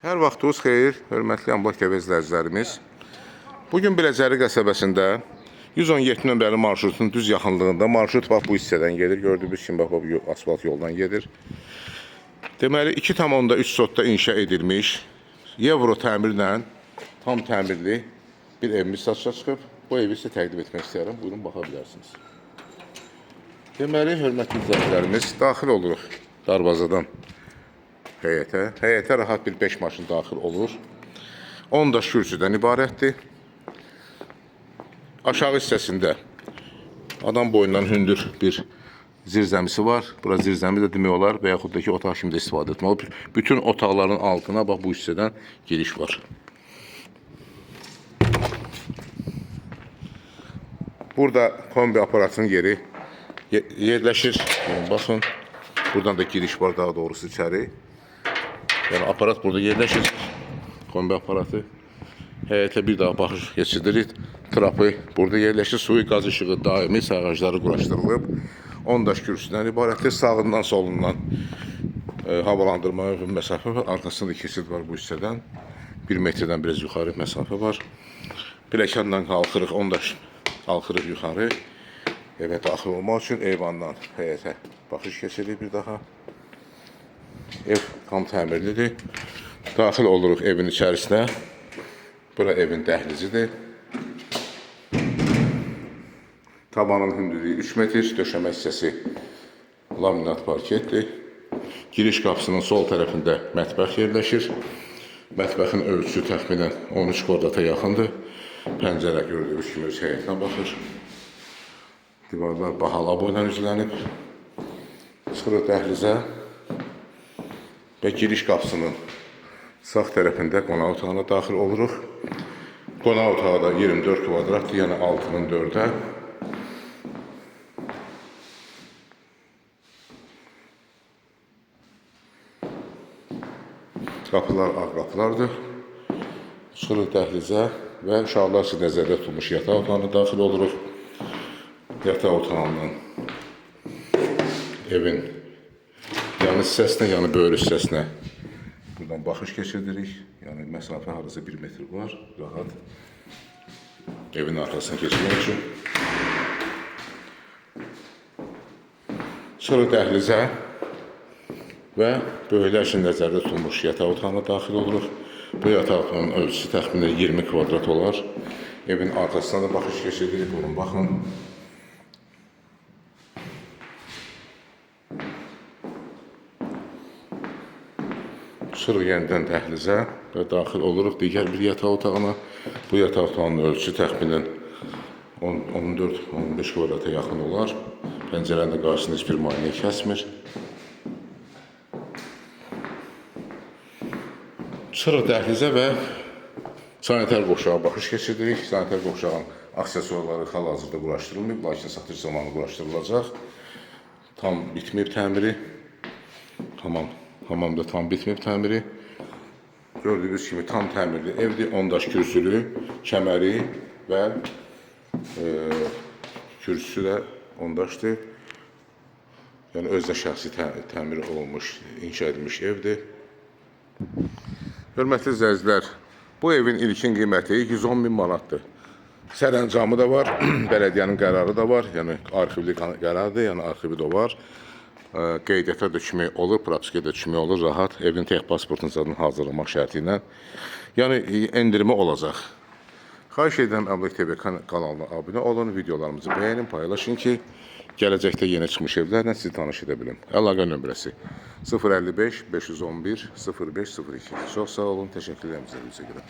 Hər vaxtınız xeyir, hörmətli Əmlak TV izləyicilərimiz. Bu gün Biləcəri qəsəbəsində 117 nömrəli marşrutun düz yaxınlığında, marşrut bax bu hissədən gedir. Gördüyünüz kimi bax bu asfalt yoldan gedir. Deməli 2,3 sotda inşa edilmiş Euro təmirlə tam təmirli bir evimiz satışa çıxıb. Bu evi sizə təqdim etmək istəyirəm. Buyurun baxa bilərsiniz. Deməli, hörmətli izləyicilərimiz, daxil oluruq darvazadan həyətə. Həyətə rahat bir 5 maşın daxil olur. 10 daş kürsüdən ibarətdir. Aşağı hissəsində adam boyundan hündür bir zirzəmisi var. Bura zirzəmi də demək olar və yaxud da ki, otaq kimi də istifadə etmək olar. Bütün otaqların altına bax bu hissədən giriş var. Burada kombi aparatının yeri yerləşir. Yəni, baxın, buradan da giriş var daha doğrusu içəri. Yəni aparat burada yerləşir. Kombi aparatı. Həyətə bir daha baxış keçiririk. Trapı burada yerləşir. Suyu, qaz işığı daimi sayğacları quraşdırılıb. 10 daş kürsüdən ibarətdir. Sağından, solundan havalandırma məsafə var. Arxasında keçid var bu hissədən. 1 metrdən biraz yuxarı məsafə var. Pilləkənlə qalxırıq, 10 daş qalxırıq yuxarı. Evə daxil olmaq üçün eyvandan həyətə baxış keçirik bir daha. Ev tam təmirlidir. Daxil oluruq evin içərisinə. Bura evin dəhlizidir. Tavanın hündürlüyü 3 metr, döşəmə hissəsi laminat parketdir. Giriş qapısının sol tərəfində mətbəx yerləşir. Mətbəxin ölçüsü təxminən 13 kvadrata yaxındır. Pəncərə gördüyünüz kimi öz həyətinə baxır. Divarlar bahalı aboyla üzlənib. Çıxırıq dəhlizə və giriş qapısının sağ tərəfində qonaq otağına daxil oluruq. Qonaq otağı da 24 kvadratdır, yəni 6-nın 4-ə. Qapılar ağ qapılardır. Çıxırıq dəhlizə və uşaqlar üçün nəzərdə tutulmuş yataq otağına daxil oluruq. Yataq otağından evin yanı hissəsinə, yəni böyür hissəsinə buradan baxış keçiririk. Yəni məsafə hardasa 1 metr var, rahat evin arxasına keçmək üçün. Çıxırıq dəhlizə və böyüklər üçün nəzərdə tutulmuş yataq otağına daxil oluruq. Bu yataq otağının ölçüsü təxminən 20 kvadrat olar. Evin arxasına da baxış keçiririk. Buyurun, baxın. Çıxırıq yenidən dəhlizə və daxil oluruq digər bir yataq otağına. Bu yataq otağının ölçüsü təxminən 14-15 kvadrata yaxın olar. Pəncərənin də qarşısında heç bir maneə kəsmir. Çıxırıq dəhlizə və sanitar qovşağa baxış keçiririk. Sanitar qovşağın aksesuarları hal-hazırda quraşdırılmayıb, lakin satış zamanı quraşdırılacaq. Tam bitməyib təmiri. Hamamda tam bitməyib təmiri. Gördüyünüz kimi tam təmirli evdir. 10 daş kürsülü, kəməri və kürsüsü də 10 daşdır. Yəni özdə şəxsi təmir olunmuş, inşa edilmiş evdir. Hörmətli izləyicilər, bu evin ilkin qiyməti 110 min manatdır. Sərəncamı da var, bələdiyyənin qərarı da var, yəni arxivli qərardır, yəni arxivi də var. Qeydiyyata da kömək olur, propiskaya da kömək olur, rahat evin tex pasportunu zaten hazırlamaq şərti ilə. Yəni endirimi olacaq. Xahiş edirəm Əmlak TV kanalına abunə olun, videolarımızı bəyənin, paylaşın ki, gələcəkdə yeni çıxmış evlərlə sizi tanış edə bilim. Əlaqə nömrəsi 055 511 0502. Çox sağ olun, təşəkkür edirəm izlədiyinizə görə.